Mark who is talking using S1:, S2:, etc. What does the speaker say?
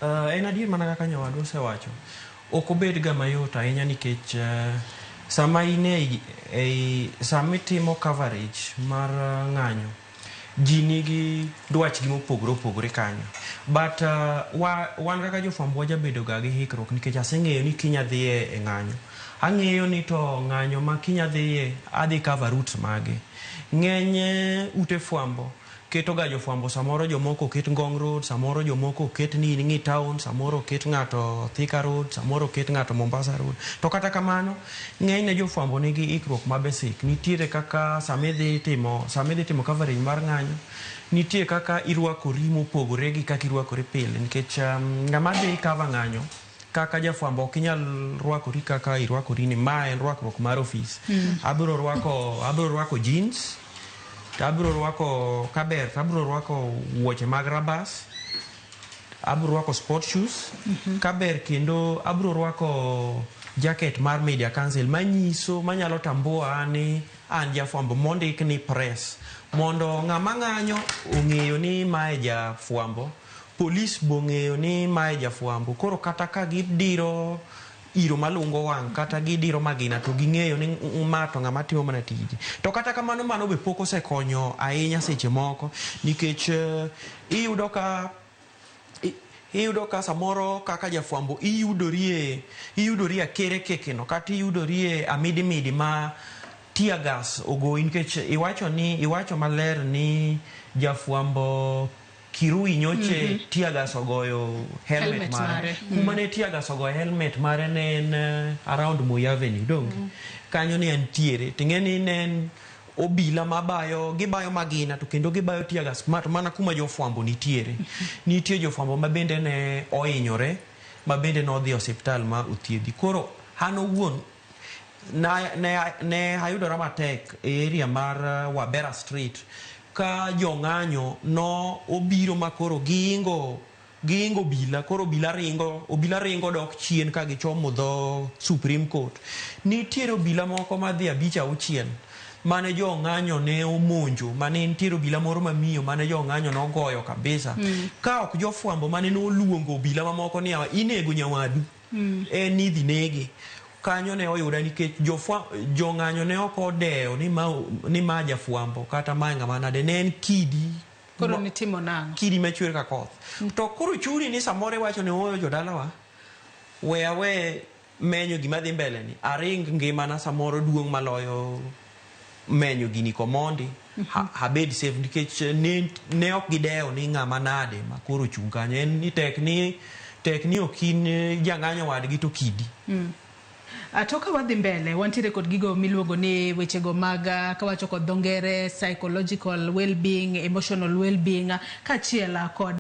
S1: En adier mana kaka nyawadwa osewacho. Ok obed ga mayot ahinya nikech sama in ei sama itimo coverage mar ng'anyo, ji nigi dwachgi mopogore opogore kanyo. But wan kaka jofwambo wajabedo ga gi hikruok nikech aseng'eyo ni kiny adhiye e ng'anyo. Ang'eyo ni to ng'anyo ma kiny adhiye adhi cover routes mage. Ng'eny ute fwambo keto ga jofwambo, samoro jomoko oket Ngong Road, samoro jomoko oket ni ng'i town, samoro oket ng'ato Thika Road, samoro oket ng'ato Mombasa Road. To kata kamano, ng'enyne jofwambo nigi ikruok ma basic. Nitiere kaka sama idhi timo coverage mar ng'anyo, nitie kaka irwakori mopogore gi kaka irwakori pile nikech ng'ama dhi cover ng'anyo kaka jafwambo ok inyal rwakori kaka irwakori ni ma en rwakruok mar ofis. Abiro rwako jeans, to abiro rwako kaber to abiro rwako wuoche mag rabas, abiro rwako sport shoes kaber, kendo abiro rwako jacket mar Media Council manyiso manyalo tambua ni an jafwambo mondik ni press, mondo ng'ama ng'anyo ong'eyo ni mae jafwambo, polis bong'eyo ni mae jafwambo. Koro kata ka gidiro iro malungo wang' kata gidiro magina, to ging'eyo ni ma to ng'ama timo mana tije. To kata kamano, mano be pok osekonyo ahinya seche moko nikech iyudo ka samoro kaka jafwambo iyudorie akere kekeno kata iyudorie amidimidi ma tear gas ogoyi, nikech iwacho maler ni jafwambo Kirui nyoche tear gas ogoyo helmet,
S2: Helmet
S1: mare.
S2: Mare.
S1: Kuma ne tear gas ogoyo helmet mare ne en around Moi Avenue, donge kanyo ne entiere. Ting'e ni ne en obila mabayo, gibayo magina to kendo gibayo tear gas ma to mana kuma jofwambo nitiere. Nitie jofwambo ma bende ne ohinyore, ma bende nodhi e osiptal ma othiedhi. Koro an owuon ne ayudora matek e area mar Wabera Street ka jong'anyo no obiro ma koro giingo obila. Koro obila ringo dok chien ka gichomo dho Supreme Court. Nitiere obila moko madhi abich auchiel mane jong'anyo ne omonjo, mane nitiere obila moro mamiyo mane jong'anyo nogoyo kabisa ka ok jofwambo mane noluongo obila mamoko ni inego nyawadu en ni idhi nege kanyo. Ne oyuda nikech jong'anyo ne ok odewo ni ma jafwambo kata ma ng'ama nade, ne en kidi.
S2: Koro nitimo nang'o?
S1: Kidi machwer ka koth. To koro chuni ni samoro iwacho ni ooyo, jodalawa, we awe menyo gima dhi mbele ni aring ngimana, samoro duong' maloyo menyo gini komondi abed safe, nikech ne ok gidewo ni ng'ama nade ma koro ochung' kanyo, en ni tek ni ok in jang'anyo wadgi to kidi.
S2: To ka wadhi mbele, wantiere kod gigo miluongo ni wechego mag kawacho kod dho ngere psychological well-being, emotional well-being, kaachiel kod